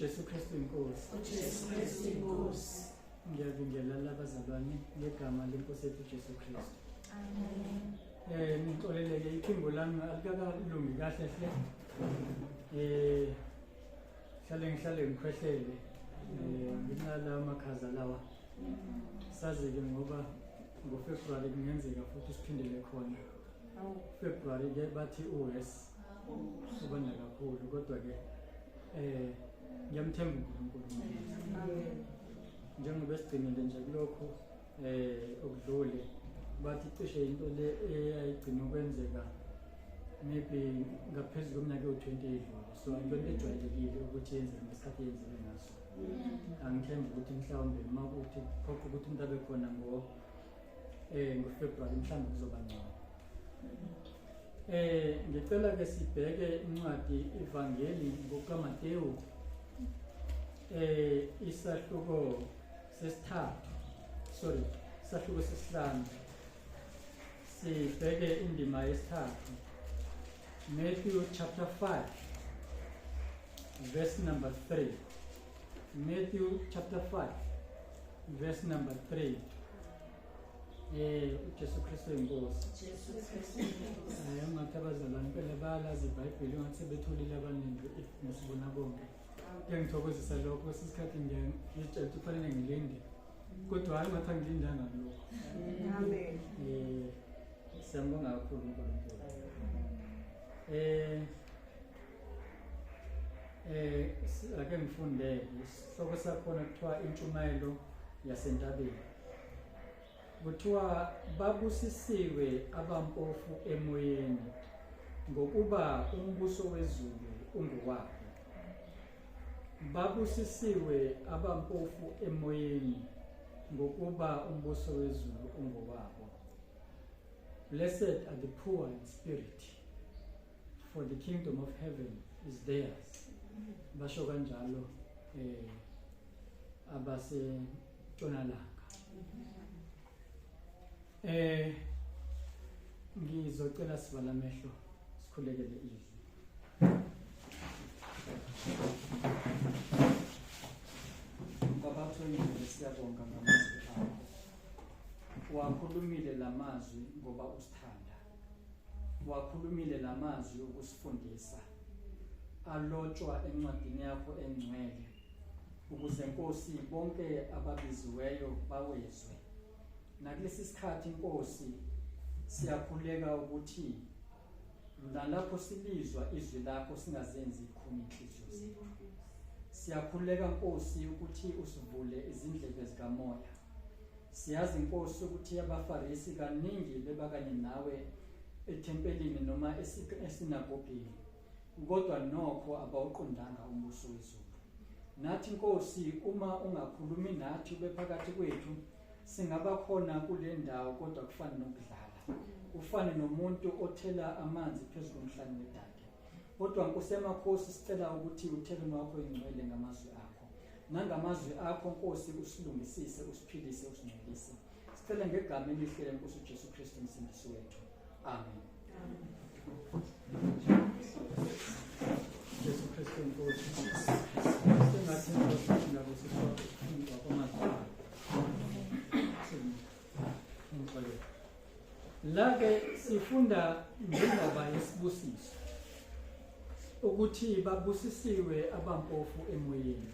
UJesu Kristu inkosi. UJesu Kristu inkosi. Ngiyabingelela abazalwane ngegama lenkosi yethu uJesu Kristu. Amen. Ngixoleleke iphimbo lami alikakalungi kahle hle. Hlale ngihlale ngikhwehlele. Nginala amakhaza lawa. Sazi-ke ngoba ngoFebruary kungenzeka futhi siphindele khona. February ke bathi uwes ubanda kakhulu kodwa ke ngiyamthemba uNkulunkulu. Amen. Njengoba sigcinile nje kulokhu okudlule bathi cishe into le eyayigcina ukwenzeka maybe ngaphezu kweminyaka ewu-20 edlule, so into ejwayelekile ukuthi yenzeke ngesikhathi eyenzeke ngaso. Angithembi ukuthi mhlawumbe uma kuthi kuphoqa ukuthi umuntu abe khona ngoFebruary mhlawumbe kuzoba ngcono. Ngicela ke sibheke incwadi iVangeli ngokukaMateyu isahluko sesithathu, sorry, isahluko sesihlanu, sibheke indima yesithathu, Matthew chapter 5 verse number 3. Matthew chapter 5 verse number 3. uJesu Kristu inkosi. Jesu Kristu inkosi. Ungathi abazalwane impela bayalazi iBhayibheli, ungathi sebetholile abaningi if ngisibona bonke. Kuyangithokozisa lokho, kwesinye isikhathi ngiyitshela ukuthi kufanele ngilinde, kodwa hhayi ungathi angilindanga kulokho. Amen. Siyambonga kakhulu uNkulunkulu. Ake ngifunde isihloko sakhona, kuthiwa intshumayelo yasentabeni. Kuthiwa babusisiwe abampofu emoyeni, ngokuba umbuso wezulu ungowabo. Babusisiwe abampofu emoyeni, ngokuba umbuso wezulu ungowabo. Blessed are the poor in spirit, for the kingdom of heaven is theirs. Basho kanjalo abasentshonalanga. Ngizocela sivale amehlo sikhulekele izwi. Baba Thongile, siyabonga ngamazwi akho. Wakhulumile lamazwi ngoba usithanda. Wakhulumile lamazwi ukusifundisa. Alotshwa encwadini yakho engcwele ukuze Nkosi bonke ababiziweyo bawezwe. Nakulesi sikhathi Nkosi siyakhuleka ukuthi nalapho silizwa izwi lakho singazenzi ikhuni inhliziyo zethu. Siyakhuleka Nkosi ukuthi usivule izindlebe zikamoya. Siyazi Nkosi ukuthi abaFarisi kaningi bebakanye nawe ethempelini noma esinagogeni, kodwa nokho abawuqondanga umbuso wezulu. Nathi Nkosi uma ungakhulumi nathi ube phakathi kwethu, singaba khona kule ndawo kodwa kufane nokudlala, kufane nomuntu othela amanzi phezu komhlane wedade. Kodwa Nkosi yamakhosi sicela ukuthi uthele umoya wakho ingcwele ngamazwi akho, nangamazwi akho Nkosi usilungisise, usiphilise, usingcwelise. Sicela ngegama elihle leNkosi uJesu Kristu umsindisi wethu. Amen. Jesu Kristu inkosi. Sengathi Nkosi singabusiswa ukufundwa kwamazwi akho. Ngixolele. La ke sifunda ngendaba yesibusiso, ukuthi babusisiwe abampofu emoyeni.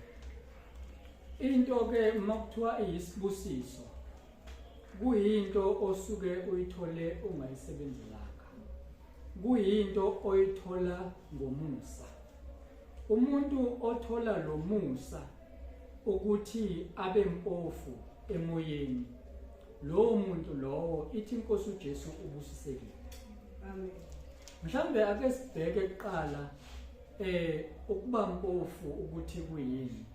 Into ke makuthiwa iyisibusiso kuyinto osuke uyithole ungayisebenzelanga. Kuyinto oyithola ngomusa. Umuntu othola lo musa ukuthi abe mpofu emoyeni, lowo muntu lowo ithi inkosi uJesu ubusisekile. Amen. Mhlambe ake sibheke kuqala ukuba mpofu ukuthi kuyini.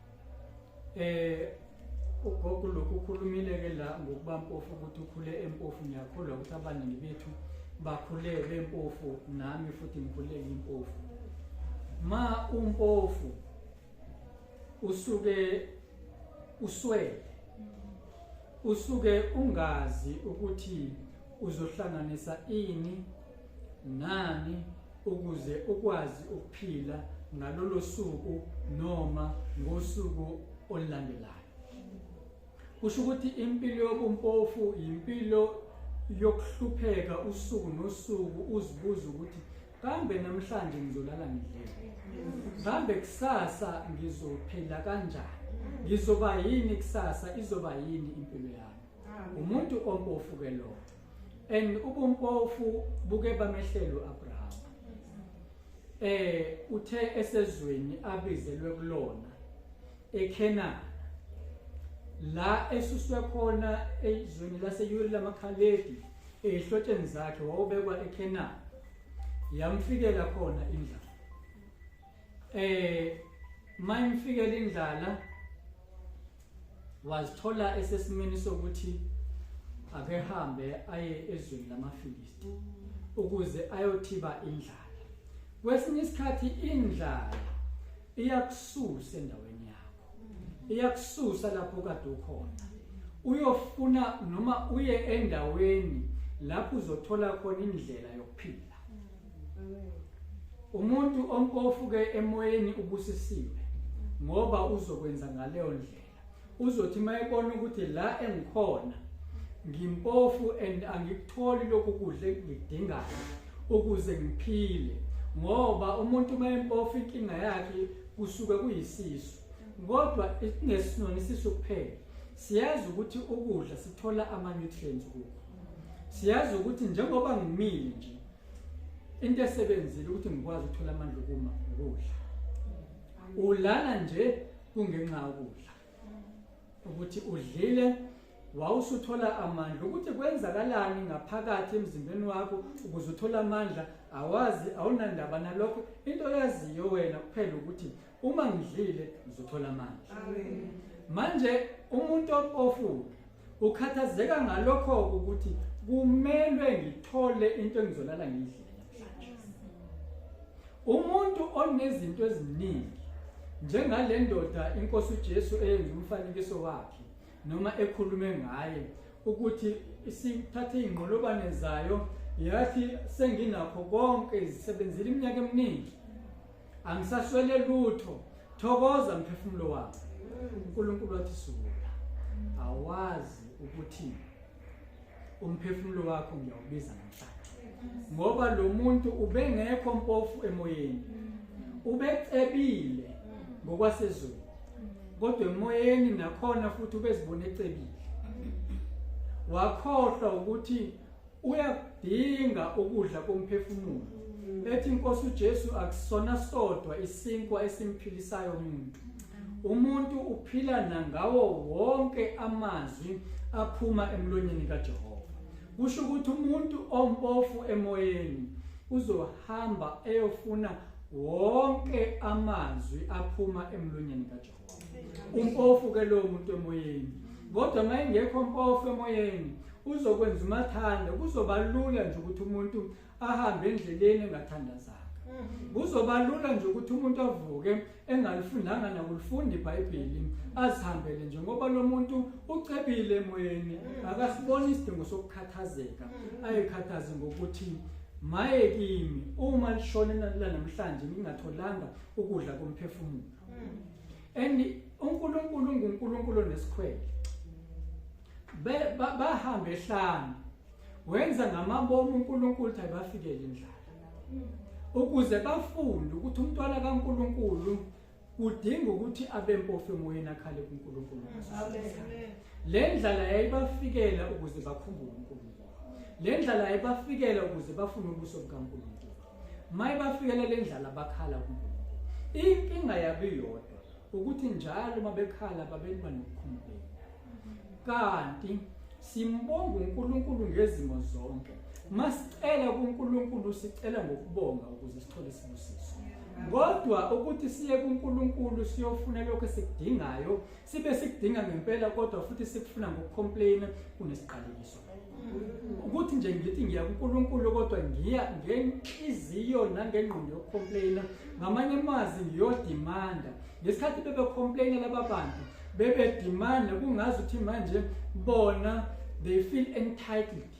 Ugogo lokhu ukhulumile ke la ngokuba mpofu, ukuthi ukhule empofu. Ngiyakholwa ukuthi abaningi bethu bakhule bempofu, nami futhi ngikhule ngimpofu. Ma umpofu usuke uswele, usuke ungazi ukuthi uzohlanganisa ini nani ukuze ukwazi ukuphila ngalolo suku noma ngosuku olulandelayo. Kusho ukuthi impilo yobumpofu impilo yokuhlupheka usuku nosuku, uzibuza ukuthi kambe namhlanje ngizolala ngidlele, kambe kusasa ngizophila kanjani, ngizoba yini kusasa, izoba yini impilo yami. Umuntu ompofu ke lo. And ubumpofu buke bamehlelo Abraham. Uthe esezweni abizelwe kulona eKhenana, la esuswe khona ezweni laseUri lamaKhaledi, ezihlotsheni zakhe wawubekwa eKhenana, yamfikela khona indlala. Mayimfikela indlala wazithola esesimeni sokuthi ake hambe aye ezweni lamaFilisti ukuze ayothiba indlala. Kwesinye isikhathi indlala iyakususa endaweni yakho, iyakususa lapho kade ukhona, uyofuna noma uye endaweni lapho uzothola khona indlela yokuphila. Umuntu ompofu ke emoyeni ubusisiwe ngoba uzokwenza ngaleyo ndlela. Uzothi mayebona ukuthi la engikhona ngimpofu and angikutholi lokhu kudla engikudingayo ukuze ngiphile, ngoba umuntu mayempofu inkinga yakhe kusuke kuyisisu, kodwa kungesinona isisu kuphela. Siyazi ukuthi ukudla sithola ama-nutrients kukho, siyazi ukuthi njengoba ngimile nje into esebenzile ukuthi ngikwazi ukuthola amandla okuma ukudla. Ulala nje kungenxa yokudla, ukuthi udlile wawusuthola amandla. Ukuthi kwenzakalani ngaphakathi emzimbeni wakho ukuze uthole amandla awazi, awunandaba nalokho. Into oyaziyo wena kuphela ukuthi uma ngidlile ngizothola amandla. Manje umuntu ompofu ukhathazeka ngalokho ukuthi kumelwe ngithole into engizolala ngiyidlile namhlanje. Umuntu onezinto eziningi njengale ndoda inkosi uJesu eyenza umfanekiso wakhe noma ekhulume ngaye ukuthi isithathe inqolobane zayo yathi senginakho konke, izisebenzile iminyaka eminingi, angisaswele lutho, thokoza mphefumulo wami. uNkulunkulu wathi sula, awazi ukuthi umphefumulo wakho ngiyawubiza namhlanje, ngoba lo muntu ubengekho mpofu emoyeni, ubecebile ngokwasezweni, kodwa emoyeni nakhona futhi ubezibona ecebile. Wakhohlwa ukuthi uyakudinga ukudla komphefumulo. Ethi inkosi uJesu akusona sodwa isinkwa esimphilisayo umuntu. Umuntu uphila nangawo wonke amazwi aphuma emlonyeni kaJehova. Kusho ukuthi umuntu ompofu emoyeni uzohamba eyofuna wonke amazwi aphuma emlonyeni kaJehova. Umpofu ke lo muntu emoyeni. Kodwa mayengekho mpofu emoyeni uzokwenza umathanda, kuzoba lula nje ukuthi umuntu ahambe endleleni engathandazanga. Kuzoba lula nje ukuthi umuntu avuke engalifundanga nakulifunda iBhayibheli, azihambele nje, ngoba lo muntu ucebile emoyeni, akasiboni isidingo sokukhathazeka, ayikhathaze ngokuthi maye kimi uma lishone namhlanje ngingatholanga ukudla komphefumulo. And uNkulunkulu unguNkulunkulu onesikhwele. Bahambe ehlane, wenza ngamabomu uNkulunkulu ukuthi ayibafikele indlala, ukuze bafunde ukuthi umntwana kaNkulunkulu udinga ukuthi abe mpofu emoyeni, akhale kuNkulunkulu. Le ndlala yayibafikela ukuze bakhumbule uNkulunkulu. Le ndlala yayibafikela ukuze bafune ubuso bukaNkulunkulu. Maye bafikela le ndlala bakhala kuNkulunkulu. Inkinga yabo iyodwa ukuthi njalo uma bekhala babelwa nokukhumuleka. Kanti simbonga uNkulunkulu ngezimo zonke. Masicela kuNkulunkulu sicela ngokubonga ukuze sithole isibusiso. Kodwa ukuthi siye kuNkulunkulu siyofuna lokho esikudingayo, sibe sikudinga ngempela kodwa futhi sikufuna ngokucomplain kunesiqalekiso. Ukuthi nje ngithi ngiya kuNkulunkulu kodwa ngiya ngenhliziyo nangengqondo yokucomplaina, ngamanye amazwi ngiyodemanda. Ngesikhathi bebecomplaina laba bantu bebedemanda kungazi ukuthi manje bona they feel entitled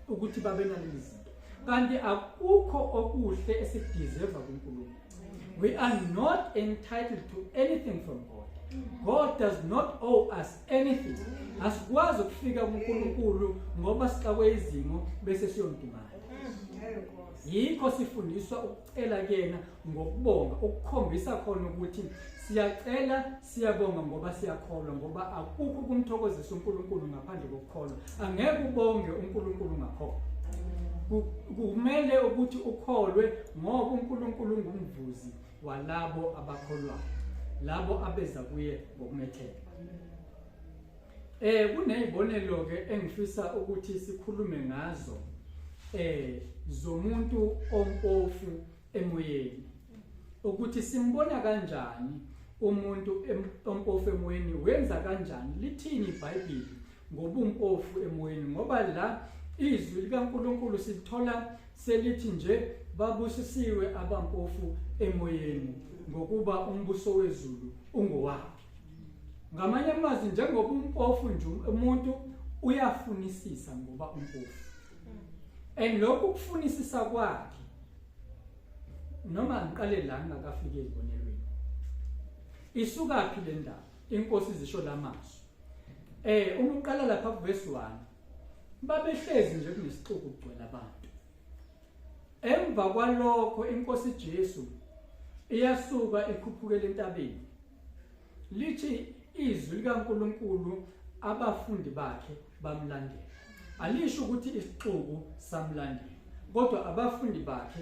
ukuthi babe nalezi zinto. Kanti akukho okuhle esikudeserve kuNkulunkulu. We are not entitled to anything from God. God does not owe us anything. Asikwazi ukufika kuNkulunkulu ngoba sixakwe izimo bese siyomdimanda. Yikho sifundiswa ukucela kuyena ngokubonga, ukukhombisa khona ukuthi siyacela siyabonga ngoba siyakholwa, ngoba akukho ukumthokozisa uNkulunkulu ngaphandle kokukholwa. Angeke ubonge uNkulunkulu ungakholwa. Kumele ukuthi ukholwe ngoba uNkulunkulu ungumvuzi walabo abakholwayo, labo abeza kuye ngokumethemba. Kunezibonelo ke engifisa ukuthi sikhulume ngazo zomuntu ompofu emoyeni, ukuthi simbona kanjani umuntu ompofu emoyeni, wenza kanjani, lithini iBhayibheli ngobumpofu emoyeni, ngoba la izwi likaNkulunkulu silithola selithi nje babusisiwe abampofu emoyeni ngokuba umbuso wezulu ungowabo. Ngamanye amazwi, njengoba umpofu nje umuntu uyafunisisa ngoba umpofu, and lokhu kufunisisa kwakhe, noma ngiqale la ngingakafiki ezibonelweni, isukaphi le ndaba? Inkosi zisho lamazwi. Uma uqala lapha kuverse 1, babehlezi nje kunesixuku kugcwele abantu. Emva kwalokho inkosi Jesu iyasuka ikhuphukela entabeni. Lithi izwi likaNkulunkulu abafundi bakhe bamlandela. Alisho ukuthi isixuku samlandela, kodwa abafundi bakhe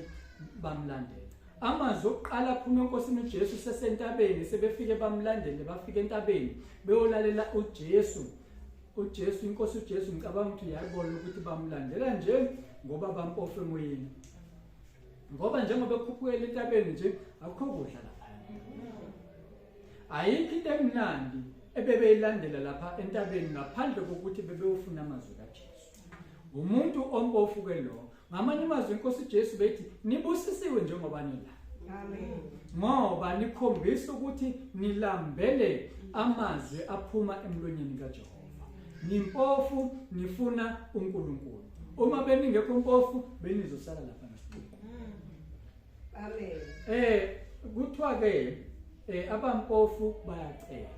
bamlandela. Amazwi okuqala aphuma enkosini uJesu sesentabeni, sebefike bamlandele, bafike entabeni beyolalela uJesu. uJesu, inkosi uJesu, ngicabanga ukuthi uyayibona ukuthi bamlandela nje ngoba bampofu emoyeni, ngoba njengoba ekhuphukela entabeni nje akukho kudla lapha, ayikho into emnandi ebebeyilandela lapha entabeni ngaphandle kokuthi bebeyofuna amazwi kaJesu. Umuntu ompofu ke lo. Ngamanye amazwi inkosi uJesu bethi nibusisiwe njengoba nila. Amen. Ngoba nikhombisa ukuthi nilambele amazwi aphuma emlonyeni kaJehova. Nimpofu, nifuna uNkulunkulu. Uma beningekho mpofu benizosala lapha nesixuku. Amen. Kuthiwa ke abampofu bayacela.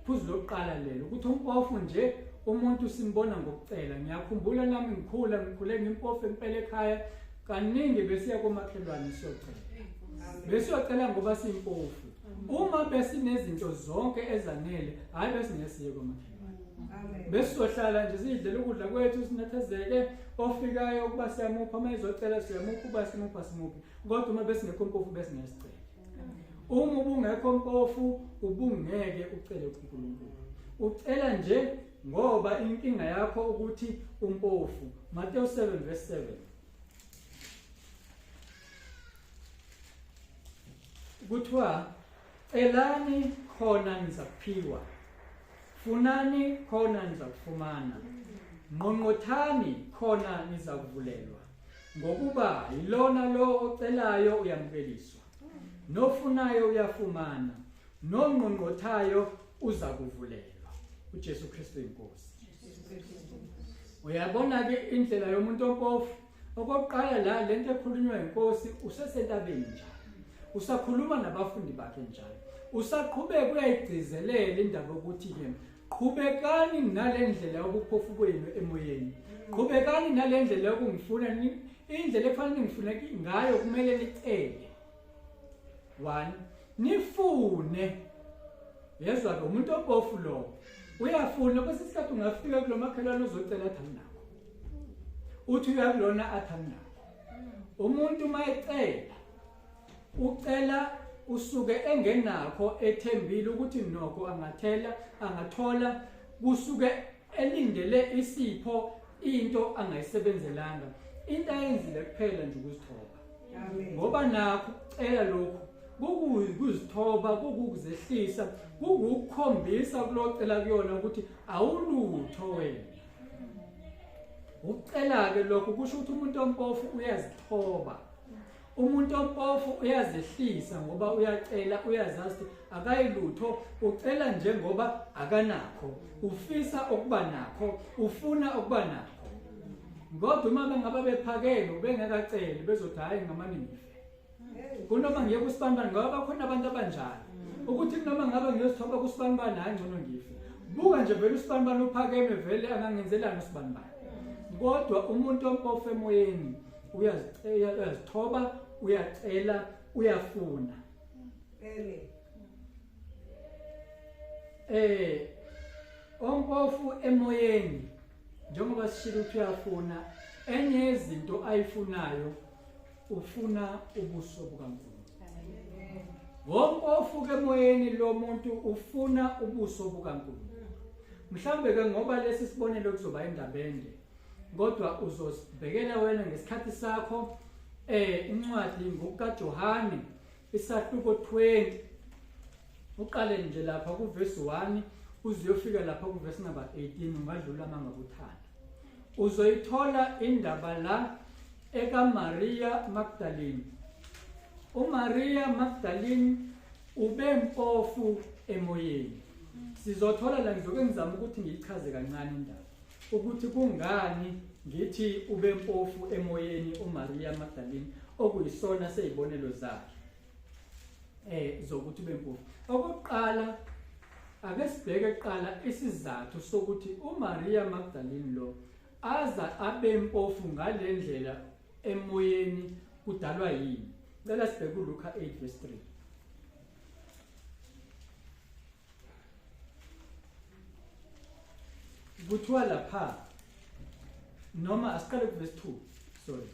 Phuzu lokuqala lelo ukuthi umpofu nje umuntu simbona ngokucela. Ngiyakhumbula nami ngikhula, ngikhule ngimpofu impela ekhaya, kaningi besiya komakhelwane siyocela. Besiyocela ngoba simpofu. Uma besinezinto zonke ezanele, hayi besingesiye komakhelwane. Amen. Besizohlala nje sidlela ukudla kwethu sinethezeke, ofikayo ukuba siyamupha, uma ezocela siyamupha, uba simupha simuphi. Kodwa uma besingekho mpofu besingesicela. Uma ubungekho mpofu ubungeke ucele kuNkulunkulu. Ucela nje ngoba inkinga yakho ukuthi umpofu. Matthew 7 verse 7. Kuthiwa celani khona nizakuphiwa, funani khona nizakufumana, ngqongqothani khona nizakuvulelwa, ngokuba yilona lo ocelayo uyamukeliswa, nofunayo uyafumana, nongqongqothayo uzakuvulelwa. uJesu Kristu inkosi. Uyabona ke indlela yomuntu ompofu. Okokuqala la lento ekhulunywa inkosi usesentabeni njalo, usakhuluma nabafundi bakhe njalo, usaqhubeka uyayigcizelela indaba yokuthi ke qhubekani nalendlela yobuphofu kwenu emoyeni, qhubekani nalendlela yokungifuna, indlela ekufanele ningifune ngayo kumele nicele. 1 nifune. Yezwa ke umuntu ompofu lo uyafuna, kwesinye isikhathi ungafika kulo makhelwane uzocela athi anginakho, uthi uya kulona athi anginakho. Umuntu mayecela ucela usuke engenakho ethembile ukuthi nokho angathela angathola kusuke elindele isipho into angayisebenzelanga into ayenzile kuphela nje ukuzithoba ngoba nakho ukucela lokhu kukuzithoba kukuzehlisa kukukhombisa kulocela kuyona ukuthi awulutho wena Ukucela-ke lokhu kusho ukuthi umuntu ompofu uyazithoba. Umuntu ompofu uyazehlisa ngoba uyacela uyazazi ukuthi akayilutho ucela njengoba akanakho ufisa ukuba nakho ufuna ukuba nakho kodwa uma bengaba bephakeme ubengekaceli bezothi hhayi ngamane ngife kunoma ngiye kusibanibani ngoba bakhona abantu abanjalo ukuthi kunoma ngabe ngiyosithoba kusibanibani hayi ngcono ngife buka nje vele usibanibani uphakeme vele angangenzelani usibanibani kodwa umuntu ompofu emoyeni uyazicela uyazithoba uyacela uyafuna Amen. Eh ompofu emoyeni njengoba sishilo ukuthi uyafuna enye yezinto ayifunayo ufuna ubuso bukaNkulunkulu. Wonke ofuka emoyeni lo muntu ufuna ubuso bukaNkulunkulu. Mhlambe ke ngoba lesi sibonelo kuzoba indaba ende kodwa uzosibhekela wena ngesikhathi sakho eh incwadi ngokukaJohane isahluko 20 uqale nje lapha kuvesi 1 uzuyofika lapha kuvesi number 18 ungadlula mangakuthanda uzoyithola indaba la ekaMaria Magdalene. UMaria Magdalene ubempofu emoyeni. Sizothola la ngizoke ngizama ukuthi ngiyichaze kancane indaba ukuthi kungani ngithi ubempofu emoyeni uMaria Magdalene okuyisona seyibonelo zakhe eh zokuthi ubempofu. Okokuqala ake sibheke kuqala isizathu sokuthi uMaria Magdalene lo aza abe mpofu ngalendlela emoyeni kudalwa yini cela sibheke uLuka 8 verse 3 kuthiwa lapha noma asiqale kuverse 2 sorry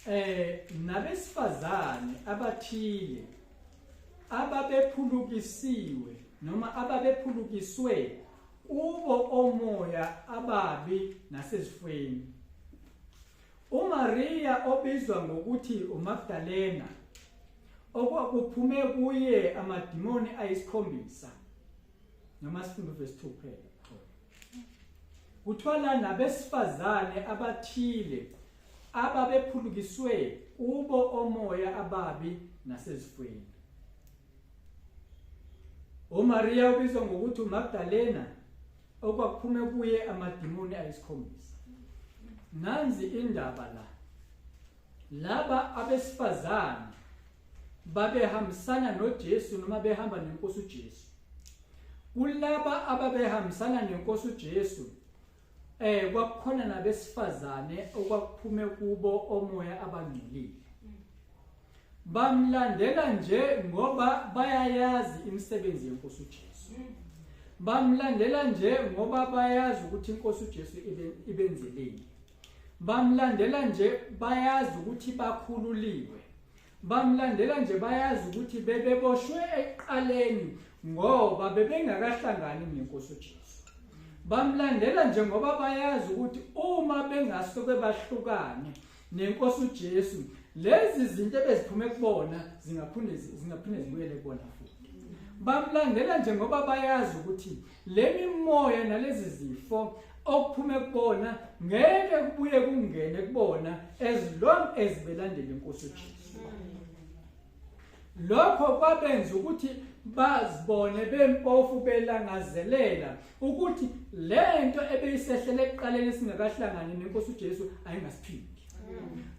eh nabesifazane abathile ababephulukisiwe noma ababephulukiswe kubo omoya ababi nasezifweni uMaria obizwa ngokuthi uMagdalena okwakuphume kuye amadimoni ayisikhombisa noma sifunde uverse 2 kuphela kuthiwa la nabesifazane abathile ababephulukiswe kubo omoya ababi nasezifweni uMaria ubizwa ngokuthi uMagdalena okwakuphume kuye amadimoni ayisikhombisa nanzi indaba la laba abesifazane babehambisana noJesu noma behamba nenkosi uJesu kulaba ababehambisana nenkosi uJesu eh kwakukhona nabesifazane okwakuphume kubo omoya abangcolile bamlandela nje ngoba bayayazi imisebenzi yenkosi uJesu bamlandela nje ngoba bayazi ukuthi inkosi uJesu ibenzeleni bamlandela nje bayazi ukuthi bakhululiwe bamlandela nje bayazi ukuthi bebeboshwe ekuqaleni ngoba bebengakahlangani nenkosi uJesu bamlandela nje ngoba bayazi ukuthi uma bengasuke bahlukane nenkosi uJesu lezi zinto ebeziphume kubona zingaphinde zingaphinde zibuyele kubona futhi bamlandela nje ngoba bayazi ukuthi le mimoya nalezi zifo okuphume kubona ngeke kubuye kungene kubona as long as belandela inkosi uJesu lokho kwabenza ukuthi bazibone bempofu belangazelela ukuthi lento ebeyisehlele ekuqaleni singakahlangani nenkosi uJesu ayingasiphindi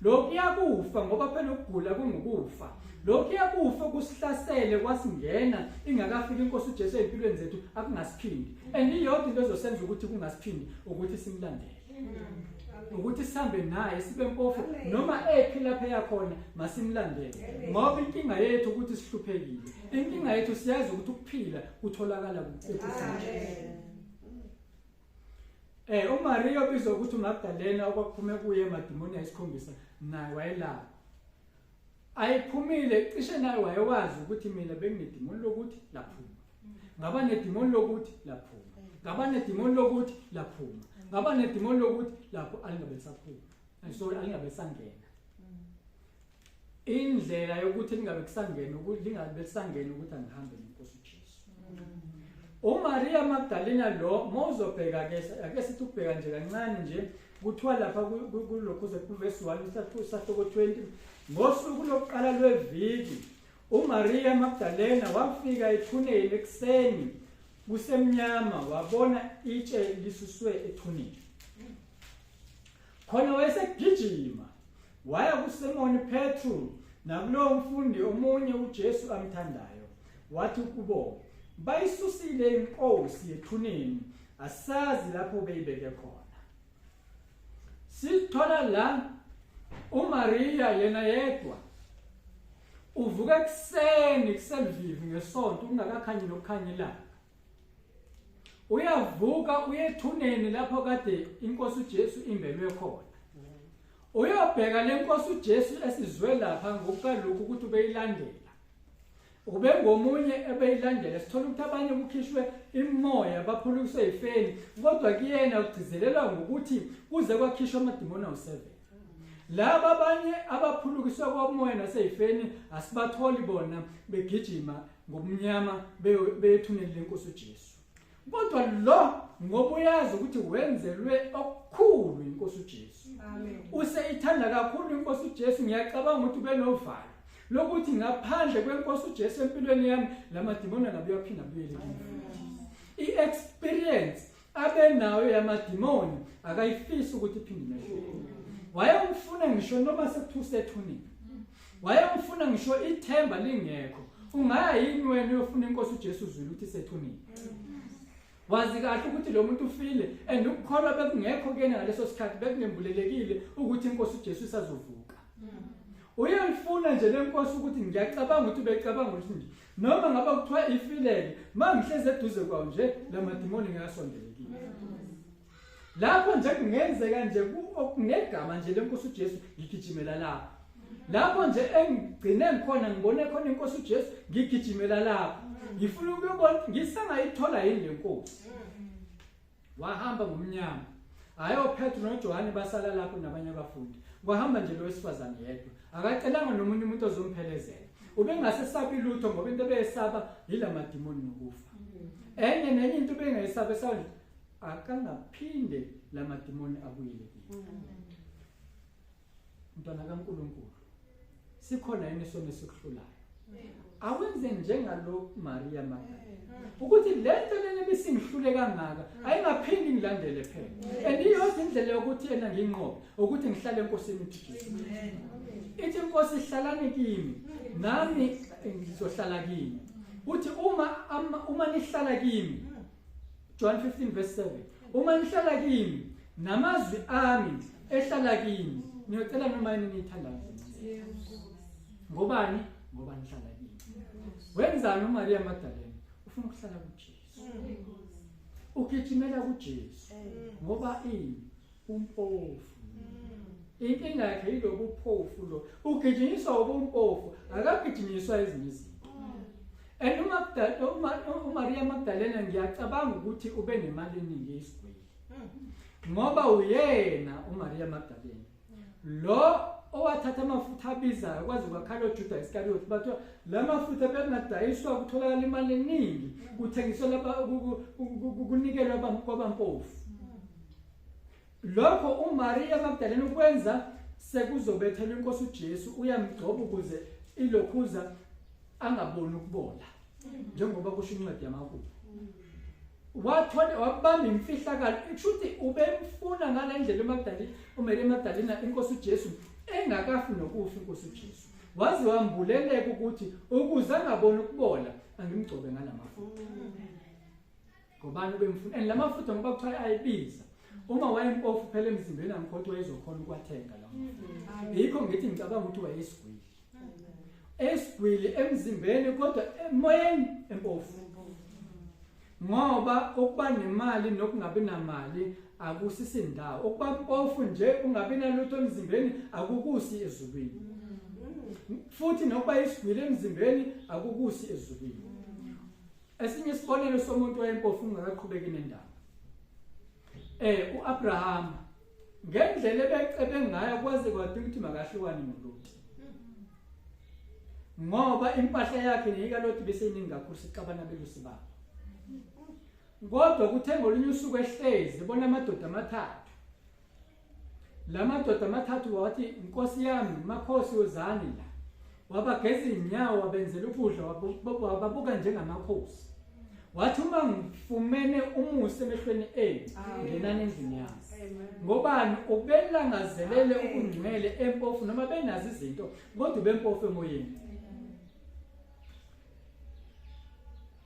lokhu kuyakufa ngoba phela ukugula kungukufa lokhu kuyakufa kusihlasele kwasingena ingakafiki inkosi uJesu ezimpilweni zethu akungasiphindi and iyodwa into ezosenza ukuthi kungasiphindi ukuthi simlandele ukuthi sihambe naye sibe mpofu noma ephi lapha eyakhona masimlandele ngoba inkinga yethu ukuthi sihluphekile inkinga yethu siyazi ukuthi ukuphila kutholakala kuJesu. uMaria obizwa ukuthi uMagdalena okwakuphume kuye emadimoni ayisikhombisa naye wayelapha. Ayiphumile cishe naye wayewazi ukuthi mina benginedimoni lokuthi laphuma. Ngaba nedimoni lokuthi laphuma. Ngaba nedimoni lokuthi laphuma. Ngaba nedimoni lokuthi lapho alingabe lisaphuma. Sorry, alingabe lisangena. Indlela yokuthi lingabe kusangena ukuthi lingabe lisangena ukuthi angihambe nenkosi uJesu. uMaria Magdalena lo mawuzobheka ke ake sithi ukubheka nje kancane nje kuthiwa lapha kulokhu kuverse 1 isahluko 20 ngosuku lokuqala lweviki uMaria Magdalena wafika ethuneni ekuseni kusemnyama wabona itshe lisuswe ethuneni. Khona wayesegijima waya kuSimoni Petru nakulowo mfundi omunye uJesu amthandayo, wathi kubo, bayisusile inkosi ethuneni, asazi lapho beyibeke khona. Sithola la uMaria yena yedwa uvuka ekuseni kuselvivi ngesonto kungakakhanyi nokukhanya ilanga. Uyavuka uyethuneni lapho kade inkosi uJesu imbelwe khona. Uyobheka lenkosi uJesu esizwe lapha ngokukaLuka ukuthi ubeyilandela. Ubengomunye ebeyilandela. Sithola ukuthi abanye kukhishwe imoya baphulukiswe ifeni, kodwa kuyena ugcizelelwa ngokuthi kuze kwakhishwa amadimoni awu7. Laba abanye abaphulukiswe kwamoya naseyifeni asibatholi bona begijima ngobumnyama beyethuneni lenkosi uJesu. Kodwa lo ngoba uyazi ukuthi wenzelwe okukhulu inkosi uJesu. Amen. Useyithanda kakhulu inkosi uJesu, ngiyacabanga ukuthi ubenovalo lokuthi ngaphandle kwenkosi uJesu empilweni yami lamadimoni angabe uyaphinda abuyele kimi futhi. I-experience abenayo yamadimoni akayifisi ukuthi iphinde imehlele. Wayemfuna ngisho noma sekuthuse ethuneni. Wayemfuna ngisho ithemba lingekho. Ungaya yini wena uyofuna inkosi uJesu uzwile ukuthi isethuneni? Wazi kahle ukuthi lo muntu ufile and ukukholwa bekungekho kuyena ngaleso sikhathi, bekungembulelekile ukuthi inkosi uJesu isazovuka. Uyayifuna nje lenkosi ukuthi ngiyacabanga ukuthi ubecabanga ukuthi nje noma ngaba kuthiwa ifileke mangihlezi eduze kwawo nje lamadimoni ngiyasondelekile. Lapho nje kungenzeka nje okunegama nje lenkosi uJesu ngigijimela lapho. Lapho nje engigcine ngikhona ngibone khona inkosi uJesu ngigijimela lapho. Ngifuna ukuyobona ngisangayithola yini lenkosi. Wahamba ngomnyama. Hayi oPetru noJohane basala lapho nabanye abafundi. Kwahamba nje lo wesifazane yedwa. Akacelanga nomunye umuntu ozomphelezela. Ubengasesabi lutho ngoba into ebeyesaba yilamadimoni nokufa. Enye nenye into ubengayesaba esaba nje akangaphinde lamadimoni abuyele kimi. Mntwana kaNkuluNkulu, sikhona yini isono esikuhlulayo? Awenze njengalo Maria Magdalena ukuthi lento lena ebisingihlule kangaka ayingaphindi ngilandele phela. And iyodwa indlela yokuthi yena nginqobe ukuthi ngihlale enkosini uJesu. Ithi inkosi hlalani kimi nami ngizohlala kini. Uthi uma nihlala kimi, John 15 verse 7, uma nihlala kimi namazwi ami ehlala kimi niyocela noma yini niyithandayo. Ngobani? Ngoba nihlala kimi. Wenzani uMaria Magdalena? Ufuna ukuhlala kuJesu. Ugijimela kuJesu ngoba ini? Umpofu. Inkinga yakhe yilobuphofu lo. Ugijinyiswa ubumpofu, akagijinyiswa ezinye izinto. And uMaria Magdalena ngiyacabanga ukuthi ube nemali eningi eyisigwili. Ngoba uyena uMaria Magdalena lo owathatha amafutha abizayo kwaze kwakhala oJuda Iscariot, bathiwa la mafutha bekungadayiswa kutholakala imali eningi, kuthengiswa lapha kunikelwa kwabampofu. Lokho uMaria Magdalena ukwenza sekuzobethelwa inkosi uJesu, uyamgcoba ukuze ilokhuza angaboni ukubola njengoba kusho incwadi yamaHubo. Wathola wabamba imfihlakalo, kusho ukuthi ubemfuna ngale ndlela uMagdalena, uMaria Magdalena inkosi uJesu engakafi nokufa inkosi uJesu. Waze wambuleleka ukuthi ukuze angaboni ukubola angimgcobe ngalamafutha. Ngobani ubemfuna? And lamafutha ngoba kuthiwa ayibiza. Uma wayempofu phela emzimbeni angikhothi wayezokhona ukwathenga la mafutha. Yikho ngithi ngicabanga ukuthi wayesigwili. Esigwili emzimbeni kodwa emoyeni empofu. Ngoba ukuba nemali nokungabi namali Akusisindawo ukuba mpofu nje ungabi nalutho emzimbeni akukusi ezulwini. Futhi nokuba isigwili emzimbeni akukusi ezulwini. Esinye isibonelo somuntu wayempofu ungakaqhubeki nendaba. uAbraham ngendlela ebecebe ngayo kwaze kwadinga ukuthi makahlukane noLoti. Ngoba impahla yakhe neyikaLoti beseyiningi kakhulu sixabana belusi babo. Kodwa kuthe ngolunye usuku ehlezi bona amadoda amathathu. La madoda amathathu wathi Nkosi yami makhosi wozani la. Wabageza inyawo wabenzela ukudla wababuka njengamakhosi. Wathi uma ngifumene umusa emehlweni enu ngenani endlini yami. Ngobani ubelangazelele ubungcwele empofu noma benazo izinto kodwa ubempofu emoyeni.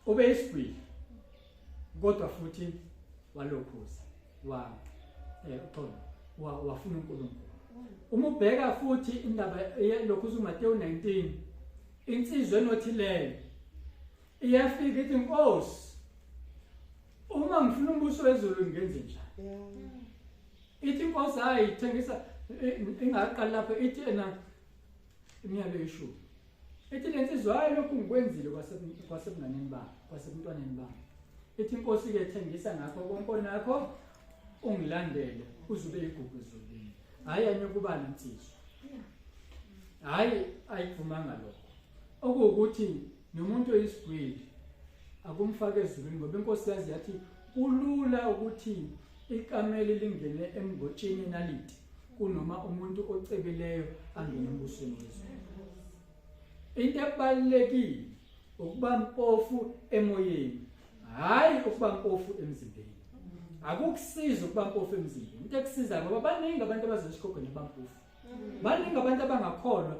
Ubeyisigwili kodwa futhi walokhuza wa uxolo wafuna uNkulunkulu. Uma ubheka futhi indaba yelokhuza uMateyu 19 insizwa enothileyo iyafika ithi Nkosi uma ngifuna umbuso wezulu ngenze njani? Ithi inkosi hayi thengisa ingaqali lapho ithi ena imiyalo eyishumi. Ithi lensizwa hayi lokhu ngikwenzile kwasebunganeni bami kwasebuntwaneni bami. Ithi inkosi ke thengisa ngakho konke onakho ungilandele uzube igugu ezulwini. Hayi anyukuba nensizwa. Hayi ayivumanga lokho. Okuwukuthi nomuntu oyisigwili akumfake ezulwini ngoba inkosi yazi yathi kulula ukuthi ikameli lingene emgotsheni naliti kunoma umuntu ocebileyo angene embusweni wezulu. Into ebalulekile ukuba mpofu emoyeni, hayi ukuba mpofu emzimbeni. Akukusiza ukuba mpofu emzimbeni. Into ekusiza ngoba baningi abantu abazoya esikhogweni abampofu. Baningi abantu abangakholwa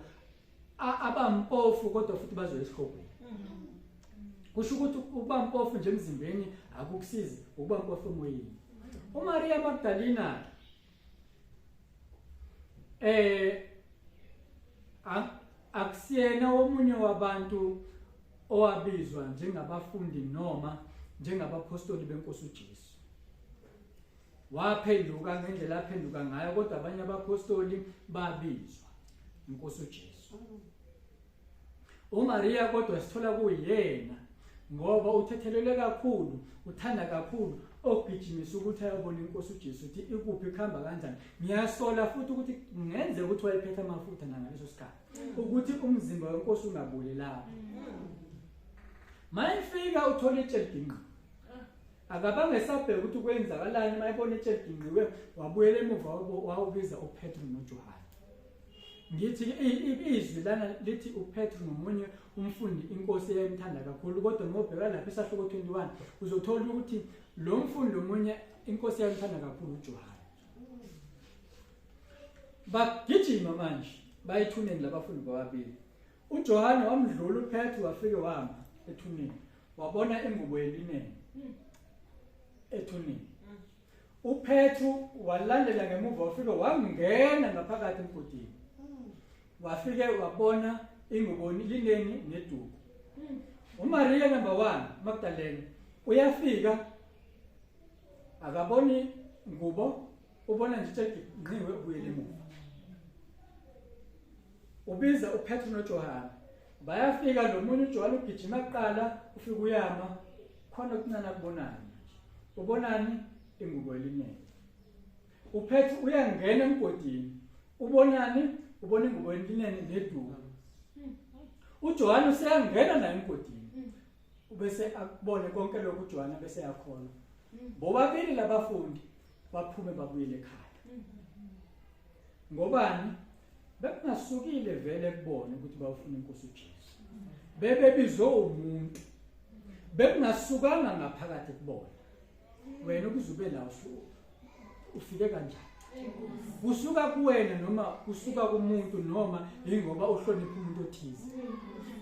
abampofu kodwa futhi bazoya esikhogweni. Kusho ukuthi ukuba mpofu nje emzimbeni akukusizi, ukuba mpofu emoyeni. uMaria Magdalena akusiyena omunye wabantu owabizwa njengabafundi noma njengabapostoli benkosi uJesu. Waphenduka ngendlela aphenduka ngayo kodwa abanye abapostoli babizwa inkosi uJesu. uMaria kodwa sithola kuyena ngoba uthethelelwe kakhulu, uthanda kakhulu ogijimisa ukuthi ayobona inkosi uJesu ukuthi ikuphi kuhamba kanjani. Ngiyasola futhi ukuthi kungenzeka ukuthi wayephethe amafutha nangaleso sikhathi ukuthi umzimba wenkosi ungaboli lapho. Mayifika uthola itshe liginqiwe. Akabange esabheka ukuthi kwenzakalani mayebona itshe liginqiwe wabuyela emuva wawubiza uPetru noJohane. Ngithi izwi lana lithi uPetru nomunye umfundi inkosi eyayimthanda kakhulu kodwa ngobheka lapha isahluko 21 uzothola ukuthi lo mfundi omunye inkosi eyayimthanda kakhulu uJohane. Bagijima manje bayithuneni labafundi bobabili. uJohane wamdlula uPetru wafike wama ethuneni wabona ingubo yelineni ethuneni. uPetru walandela ngemuva wafike wangena ngaphakathi emgodini. Wafike wabona ingubo lineni neduku. uMaria number 1 Magdalene uyafika akaboni ngubo ubona nje itshe nqiwe ubuyele emuva. Ubiza uPetru noJohane. Bayafika lo munye uJohane ugijima kuqala ufika uyama khona okuncane akubonayo manje. Ubonani? Ingubo yelineni. uPetru uyangena emgodini. Ubonani? Ubona ingubo yelineni neduku. uJohane useyangena naye emgodini. Ubese akubone konke lokhu uJohane bese yakholwa. Bobabili labafundi baphume babuyele ekhaya. Ngobani? Bekungasukile vele kubona ukuthi bawufuna inkosi uJesu. Bebebizwe umuntu. Bekungasukanga ngaphakathi kubona. Wena ukuze ube la ufike kanjani? Kusuka kuwena noma kusuka kumuntu noma ingoba uhlonipha umuntu othize.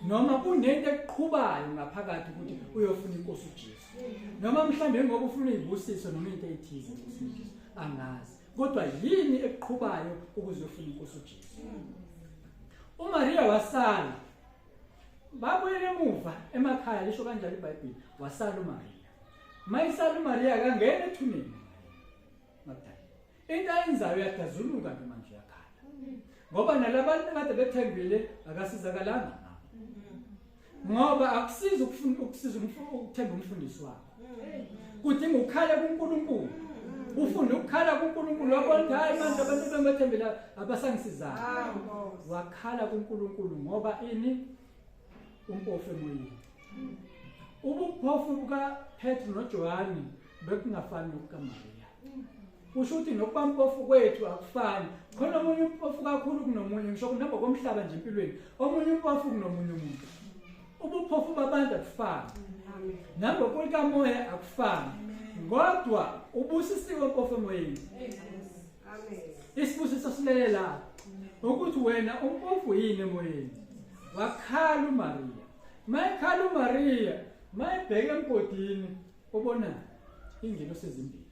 Noma kunento ekuqhubayo ngaphakathi ukuthi uyofuna inkosi uJesu. Noma mhlambe ngoba ufuna izibusiso noma into ethize inkosi uJesu. Angazi. Kodwa yini ekuqhubayo ukuze uyofuna inkosi uJesu? uMaria wasala. Babuyele emuva emakhaya lisho kanjalo iBhayibheli. Wasala uMaria. Mayisala uMaria akangena ethuneni. Into ayenzayo uyadazuluka nje manje uyakhala. Ngoba nalabantu kade bethembile akasizakalanga ngabo. Ngoba akusizi ukufuna ukusiza ukuthemba umfundisi wakho. Kudinga ukukhala kuNkulunkulu. Ufunde ukukhala kuNkulunkulu wabona hayi manje abantu bemethembile abasangisizanga. Wakhala kuNkulunkulu ngoba ini umpofu emoyeni. Ubuphofu bukaPetru noJohane bekungafani nokukaMaria. Kusho ukuthi nokuba mpofu kwethu akufani. Khona omunye umpofu kakhulu kunomunye, ngisho kunangokomhlaba nje empilweni. Omunye umpofu kunomunye umuntu. Ubuphofu babantu akufani. Nangokulikamoya akufani. Kodwa ubusisiwe mpofu emoyeni. Amen. Isibusiso silele lapho. Ukuthi wena umpofu yini emoyeni. Wakhala uMaria. Mayekhala uMaria, mayebheka emgodini ubona ingelosi ezimbili.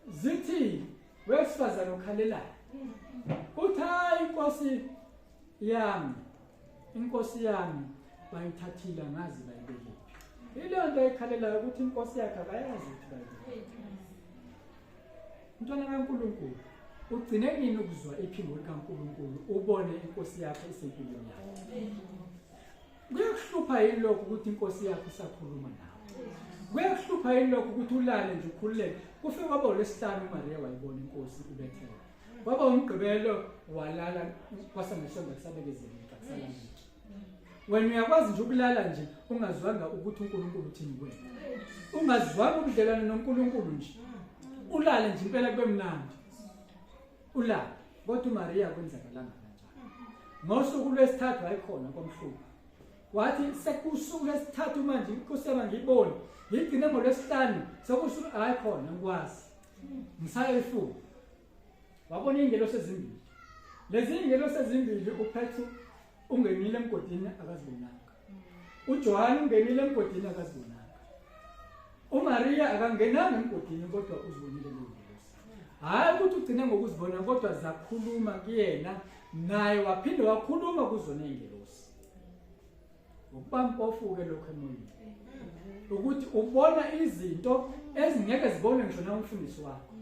Zithi wesifazane okhalelayo. Uthi hayi inkosi yami, inkosi yami bayithathile angazi bayibekephi. Ileyo nto ayikhalelayo ukuthi inkosi yakhe akayazi ukuthi bayibekephi. Mntwana kaNkulunkulu, ugcine nini ukuzwa iphimbo likaNkulunkulu ubone inkosi yakho isempilweni yakho? Kuyakuhlupha yini lokho ukuthi inkosi yakho isakhuluma nawe? Kuyakuhlupha yini lokho ukuthi ulale nje ukhululeke? Kufike kwaba uLwesihlanu uMaria wayibona inkosi ibethelwe. Kwaba uMgqibelo walala kwasangesonto kusabekezeleka kusalamile. Wena uyakwazi nje ukulala nje ungazwanga ukuthi uNkulunkulu uthini kuwena. Ungazwanga ubudlelwane noNkulunkulu nje. Ulale nje impela kube mnandi. Ulale. Kodwa uMaria kwenzakalanga kanjalo. Ngosuku lwesithathu wayekhona komhluba. Wathi sekusuku lwesithathu manje inkosi yami ngiyibone. Ngigcine ngolwesihlanu sekusuku hayi khona ngikwazi. Ngisayifuna. Wabona ingelosi ezimbili. Lezi ingelosi ezimbili uPetru ungenile emgodini akazibonanga. uJohane ungenile emgodini akazibonanga. uMaria akangenanga emgodini kodwa uzibonile lezingelosi. Hayi ukuthi ugcine ngokuzibona kodwa zakhuluma kuyena naye waphinde wakhuluma kuzona ingelosi. Ukuba mpofu-ke lokho emoyeni. Ukuthi ubona izinto ezingeke zibonwe ngisho nawumfundisi wakho.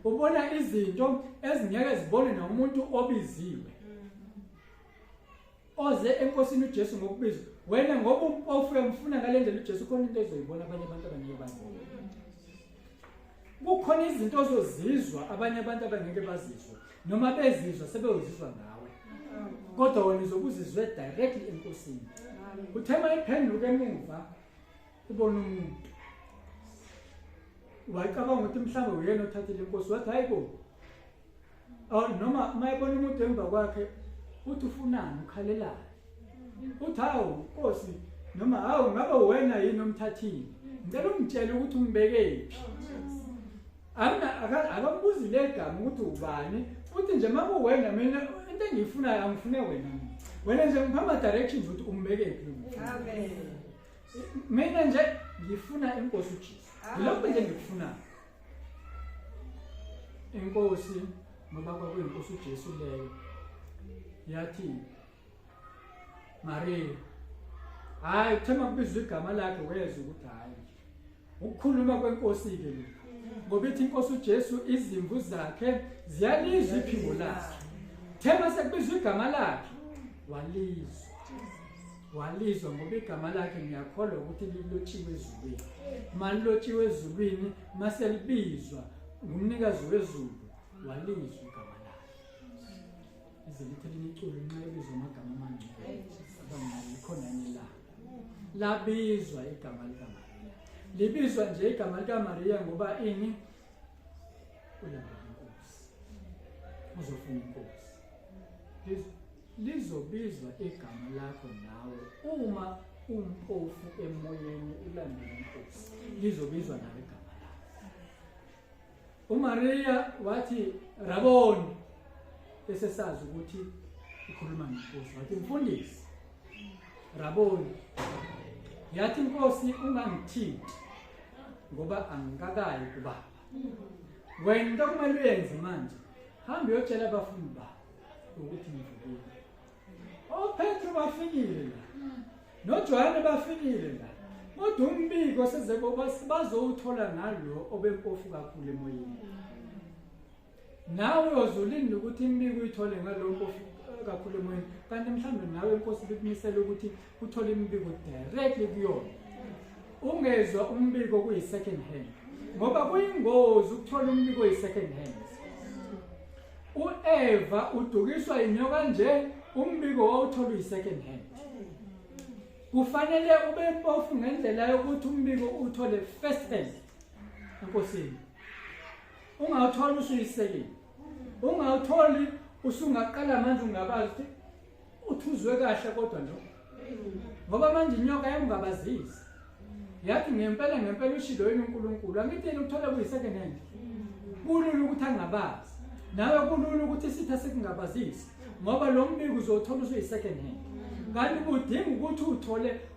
Ubona izinto ezingeke zibonwe nomuntu obiziwe. Oze enkosini uJesu ngokubizwa. Wena ngoba umpofu uyamfuna ngale ndlela uJesu khona into ezoyibona abanye abantu abangeke bayibone. Kukhona izinto ozozizwa abanye abantu abangeke bazizwe noma bezizwa sebeyozizwa ngawe. Kodwa wena uzokuzizwe directly enkosini. Uthe mayiphenduka emuva ubona umuntu. Wacabanga ukuthi mhlawumbe uyena othathile inkosi wathi hayibo. Oh noma mayebona umuntu emva kwakhe uthi ufunani ukhalelani. Uthi hawu Nkosi noma hawu ngabe wena yini omthathile. Ngicela ungitshele ukuthi umbekephi. Amna akambuzi legama ukuthi ubani futhi nje makuwena mina into engiyifunayo angifune wena mina. Wena nje ngipha ama directions ukuthi umbekephi lo muntu. Amen. Mina nje ngifuna inkosi uJesu. Yilokho nje ngikufunayo. Inkosi ngoba kwakuyinkosi uJesu leyo yathi Maria hayi kuthe makubizwa igama lakhe wezwa ukuthi hayi ukukhuluma kwenkosi ke lokhu ngoba ithi inkosi uJesu izimvu zakhe ziyalizwa iphimbo lakhe. Thema sekubizwa igama lakhe walizwa. Walizwa ngoba igama lakhe ngiyakholwa ukuthi lilotshiwe ezulwini. Malilotshiwe ezulwini mase libizwa ngumnikazi wezulu walizwa igama lakhe. Ize lithi elinye iculo nxa ebizwa amagama amangcwele abangcwele khona enye la. Labizwa igama likaMaria. Libizwa nje igama likaMaria ngoba ini ulandela inkosi. Uzofuna inkosi. Lizobizwa igama lakho nawe uma umpofu emoyeni ulandela inkosi. Lizobizwa nawe igama lakho. uMaria wathi Raboni esesazi ukuthi ukhuluma ngenkosi wathi mfundisi Raboni yathi inkosi ungangithinti ngoba angikakayi kubaba wena into okumele uyenze manje hamba uyotshela abafundi bakho ukuthi ngivukile oPetru bafikile la noJohane bafikile la kodwa umbiko seze bazowuthola ngalo obempofu kakhulu emoyeni. Nawe uyozulinde ukuthi imibiko uyithole ngalokho kakhulu emoyeni, kanti mhlawumbe nawe inkosi bikumisela ukuthi uthole imibiko directly kuyona. Ungezwa umbiko kuyi-second hand, ngoba kuyingozi ukuthola umbiko oyi-second hand. U-Eva udukiswa inyoka nje, umbiko wawuthola uyi-second hand. Kufanele ube mpofu ngendlela yokuthi umbiko uthole first hand enkosini. Ungawutholi usuyisekile, ungawutholi usungaqala manje ungabazi ukuthi uthuzwe kahle kodwa nje, ngoba manje inyoka yamngabazisa yathi ngempela ngempela ushilo yini uNkulunkulu. Angithi yena ukuthola kuyi-second hand, kulula ukuthi angabazi nawe, kulula ukuthi isitha sikungabazise, ngoba lo mbiko uzowuthola usuyi-second hand, kanti udinga ukuthi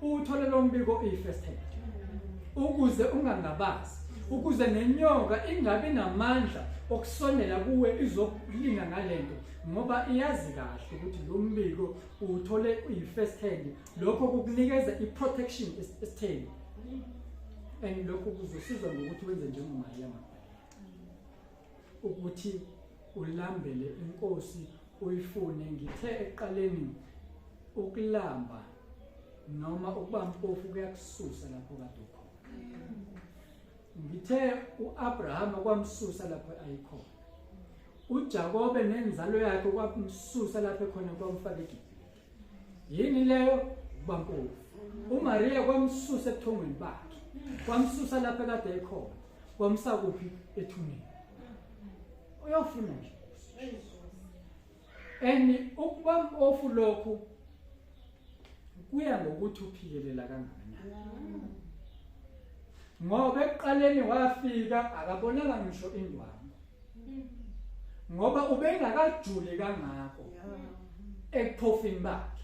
uthole lo mbiko uyi-first hand ukuze ungangabazi, ukuze nenyoka ingabi namandla okusondela kuwe izokulinga ngalento, ngoba iyazi kahle ukuthi lo mbiko uwuthole uyi-first hand. Lokho kukunikeza i-protection esitheni, and lokho kuzosiza ngokuthi wenze njengoMaria Magdalena, ukuthi ulambele inkosi, uyifune. Ngithe ekuqaleni ukulamba noma ukuba mpofu kuyakususa lapho kade ukhona. Ngithe uAbraham kwamsusa lapho ayikhona, uJakobe nenzalo yakhe kwamsusa lapho ekhona kwamfaka eGibhithe. Yini leyo? Ukuba mpofu. uMaria kwamsusa ebuthongweni bakhe, kwamsusa lapho ekade ekhona, kwamsa kuphi? Ethuneni. Uyofuna nje. And ukuba mpofu lokhu kuya ngokuthi uphikelela kangakanani, ngoba ekuqaleni wafika akabonanga ngisho indwangu, ngoba ubengakajuli kangako ekuphofini bakhe.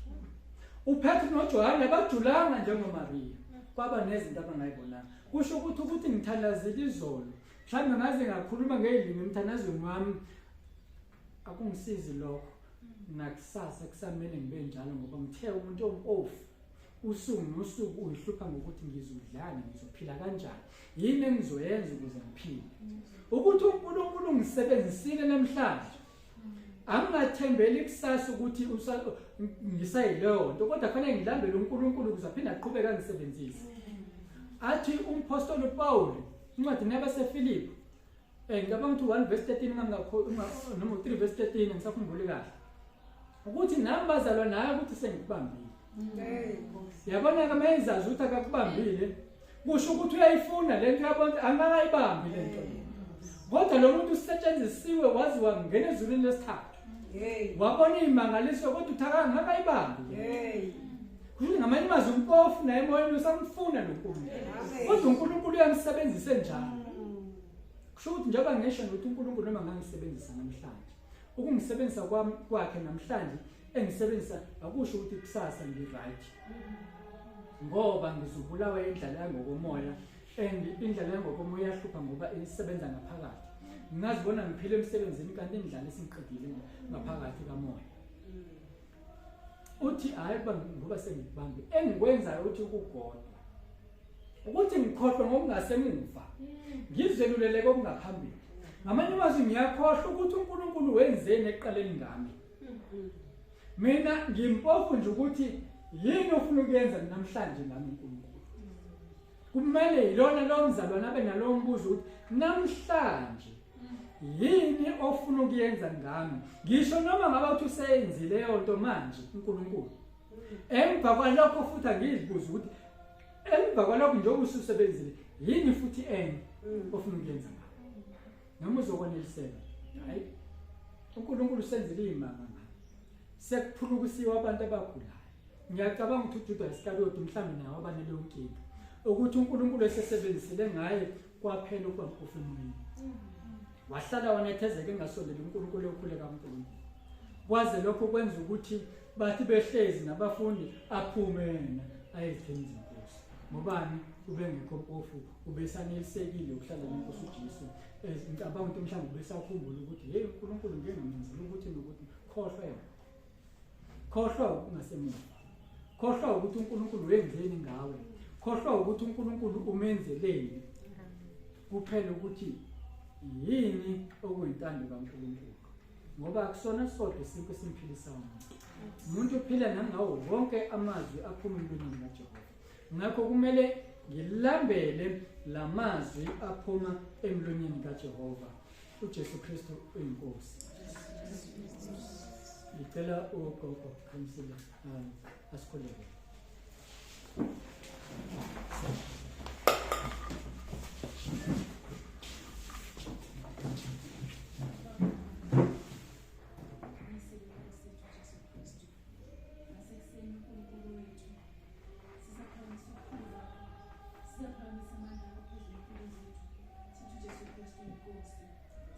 uPetru noJohane abajulanga njengoMaria, kwaba nezinto abangayibonanga. Kusho ukuthi ngithandazile izolo, mhlawumbe ngaze ngakhuluma ngezilimi emthandazweni wami, akungisizi lokho. Nakusasa kusamele ngibe njalo, ngoba ngithe umuntu ompofu usuku nosuku uyihlupha ngokuthi ngizodlani, ngizophila kanjani, yini engizoyenza ukuze ngiphile. Ukuthi uNkulunkulu ungisebenzisile namhlanje, angingathembeli kusasa ukuthi ngisayileyo nto, kodwa kufanele ngilambele uNkulunkulu ukuze aphinde aqhubeke angisebenzise. Athi umpostoli uPaul incwadi yabaseFilipi, ngicabanga ukuthi 1 verse 13 noma 3 verse 13, ngisakhumbuli kahle, ukuthi nami bazalwa naye ukuthi sengikubambile. Yabona-ke, uma ezazi ukuthi akakubambile, kusho ukuthi uyayifuna le nto, uyabona angakayibambi le nto, kodwa lo muntu usetshenzisiwe waze wangena ezulwini lesithathu, wabona iy'mangaliso, kodwa uthi angakayibambi. Kusho ngamanye amazwi umpofu naye emoyeni usamfuna lo Nkulunkulu, kodwa uNkulunkulu uyamsebenzisa enjalo. Kusho ukuthi njengoba ngisho ukuthi uNkulunkulu noma ngangisebenzisa namhlanje, ukungisebenzisa kwakhe namhlanje engisebenzisa akusho ukuthi kusasa ngi-right, ngoba ngizobulawa indlala yangokomoya. And indlala yangokomoya iyahlupha ngoba isebenza ngaphakathi. Ngingazibona ngiphila emsebenzini kanti indlala isingiqedile ngaphakathi kamoya. Uthi hhayi ngoba sengikubambe, engikwenzayo uthi ukugodwa ukuthi ngikhohlwe ngokungasemuva, ngizelulele kokungaphambili. Ngamanye amazwi ngiyakhohlwa ukuthi uNkulunkulu wenzeni ekuqaleni ngami. Mina ngimpofu nje ukuthi yini ofuna ukuyenza namhlanje ngami uNkulunkulu. Kumele yilona lo mzalwane abe nalowo mbuzo ukuthi namhlanje yini ofuna ukuyenza ngami, ngisho noma ngabe uthi useyenzile leyo nto manje uNkulunkulu. Emva kwalokho futhi angizibuza ukuthi emva kwalokho njengoba ususebenzile yini futhi enye ofuna ukuyenza ngami, noma uzokwaneliseka. Hayi, uNkulunkulu usenzile izimanga ngami, sekuphulukisiwe abantu abagulayo. Ngiyacabanga ukuthi uJuda Iskariyoti mhlawumbe nawo abaneleyo nkinga ukuthi uNkulunkulu esesebenzisile ngaye kwaphela ukuba mpofu emoyeni, wahlala wanethezeka engasondeli uNkulunkulu, ekhuleka kuNkulunkulu, kwaze lokho kwenza ukuthi bathi behlezi nabafundi aphume yena ayezitheni izinkosi. Ngobani? Ubengekho mpofu, ubesanelisekile ukuhlala nenkosi uJesu. Ngicabanga ukuthi mhlawumbe ubesakhumbula ukuthi hey, uNkulunkulu ngeke ngamenzela ukuthi nokuthi. Khohlwa yona, khohlwa ukungasemuva, khohlwa ukuthi uNkulunkulu wenzeni ngawe, khohlwa ukuthi uNkulunkulu umenzeleni, kuphela ukuthi Yini okuyintando kaNkulunkulu? Ngoba akusona sodwa isinkwa esimphilisa umuntu. Umuntu uphila nangawo wonke amazwi aphuma emlonyeni kaJehova. Ngakho kumele ngilambele lamazwi aphuma emlonyeni kaJehova. uJesu Kristu uyiNkosi. Ngicela ugogo Khanyisile asikhuleke.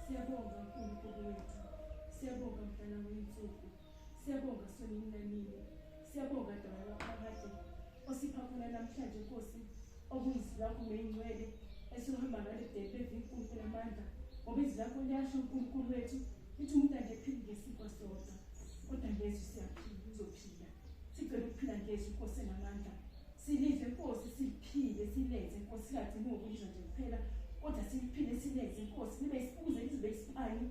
Siyabonga uNkulunkulu wethu. Siyabonga mdala wensuku. Siyabonga sonini nanini. Siyabonga Dala waphakade osipha khona namhlanje Nkosi okuyizwi lakho ngeyingcwele esiyohamba ngalo de beve iNkulunkulu amandla ngoba izwi lakho liyasho uNkulunkulu wethu lithi umuntu angephili ngesinkwa sodwa kodwa ngezwi siyaphila uzophila. Sicela ukuphila ngezwi Nkosi enamandla. Silizwe Nkosi siliphile silenze Nkosi singagcini ngokulizwa nje kuphela kodwa siliphile silenze Nkosi libe isibuze libe isibani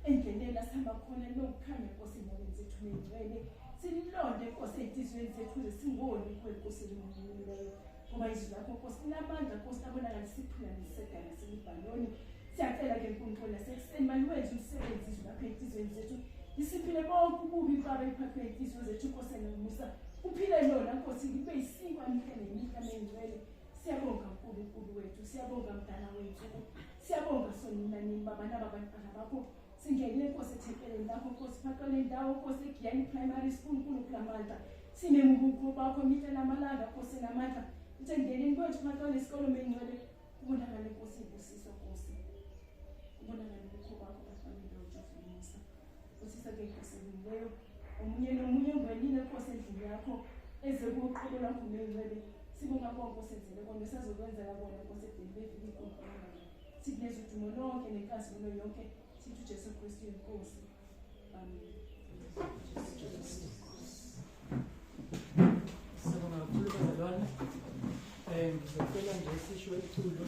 endleleni asihamba khona libe ukukhanya Nkosi endaweni zethu nengcwele sililonde Nkosi ey'nhliziyweni zethu ukuze singoni kuwe Nkosi elungileyo ngoba izwi lakho Nkosi linamandla Nkosi abonakala siphila neseda nasemibhaloni. Siyacela ke Nkulunkulu nasekuseni maliwenze umsebenzi izwi lakho ey'nhliziyweni zethu lisiphile bonke ububi baba iphathwe iy'nhliziyo zethu Nkosi enomusa uphile lona Nkosi libe isinkwa imihla nemihla nengcwele. Siyabonga uNkulunkulu wethu, siyabonga mdala wethu, siyabonga sonina nini baba naba abantwana bakho. Singenile Nkosi ethempeleni lakho Nkosi phaqele indawo Nkosi eGiyani Primary School Nkulunkulu amandla. Simeme ubukho bakho imihla namalanga Nkosi enamandla. Uthe ngeneni kwethu phaqele isikolo mengcwele kubonakale Nkosi ibusiso Nkosi. Kubonakale ubukho bakho bafana indawo Jesu umusa. Busisa ke Nkosi elungileyo omunye nomunye ongwenile Nkosi endlini yakho eze kuqobo lwakho mengcwele. Sibonga konke osenzele kona esazokwenzela kona Nkosi edeni beviki iNkulunkulu. Sikuneza udumo lonke nenkazimulo yonke sithi uJesu Kristu inkosi. Amen. Sibonga kakhulu bazalwane. Ngizocela nje sisho iculo.